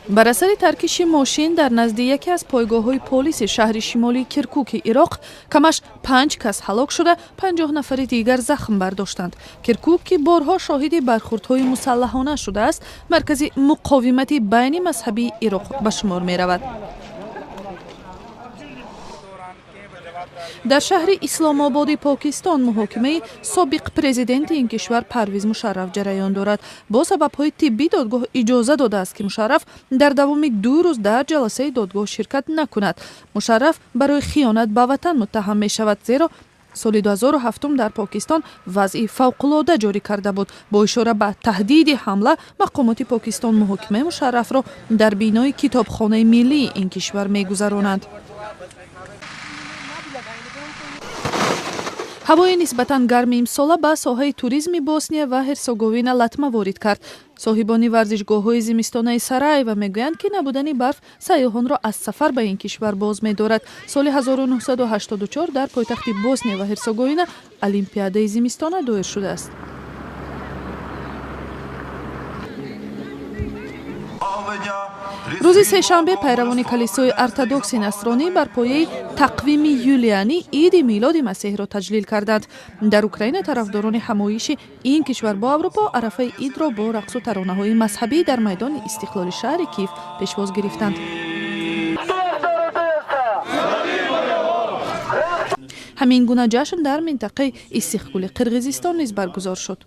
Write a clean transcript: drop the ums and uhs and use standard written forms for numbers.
Бар асари таркиши мошин дар назди яке аз пойгоҳҳои полиси шаҳри шимолии Киркуки Ироқ камаш 5 кас ҳалок шуда, 50 нафари дигар захм бардоштанд. Киркук, ки борҳо шоҳиди бархурдҳои мусаллаҳона шудааст, маркази муқовимати байни мазҳабии Ироқ ба шумор меравад. Дар шаҳри Исломободи Покистон муҳокимаи собиқ президенти ин кишвар Парвиз Мушарраф ҷараён дорад. Бо сабабҳои тиббӣ додгоҳ иҷоза додааст, ки Мушарраф дар давоми 2 рӯз дар ҷаласаи додгоҳ ширкат накунад. Мушарраф барои хиёнат ба ватан муттаҳам мешавад, зеро соли 2007 дар Покистон вазъи фавқулода ҷорӣ карда буд. Бо ишора ба таҳдиди ҳамла, мақомоти Покистон муҳокимаи Мушаррафро дар бинои китобхонаи миллии ин кишвар мегузаронанд. Ҳавои нисбатан гарми имсола ба соҳаи туризми Босния ва Ҳерсеговина латма ворид кард. Соҳибони варзишгоҳҳои зимистонаи Сараева мегӯянд, ки набудани барф сайёҳонро аз сафар ба ин кишвар боз медорад. Соли 1984 дар пойтахти Босния ва Ҳерсеговина Олимпиадаи зимистона доир шудааст. Рӯзи сешанбе пайравони калисои ортодокси насронӣ бар пояи тақвими юлианӣ иди милоди Масеҳро таҷлил карданд. Дар Украина тарафдорони ҳамоиши ин кишвар бо Аврупо арафаи идро бо рақсу таронаҳои мазҳабӣ дар майдони Истиқлоли шаҳри Киев пешвоз гирифтанд. Ҳамин гуна ҷашн дар минтақаи Иссиқкули Қирғизистон низ баргузор шуд.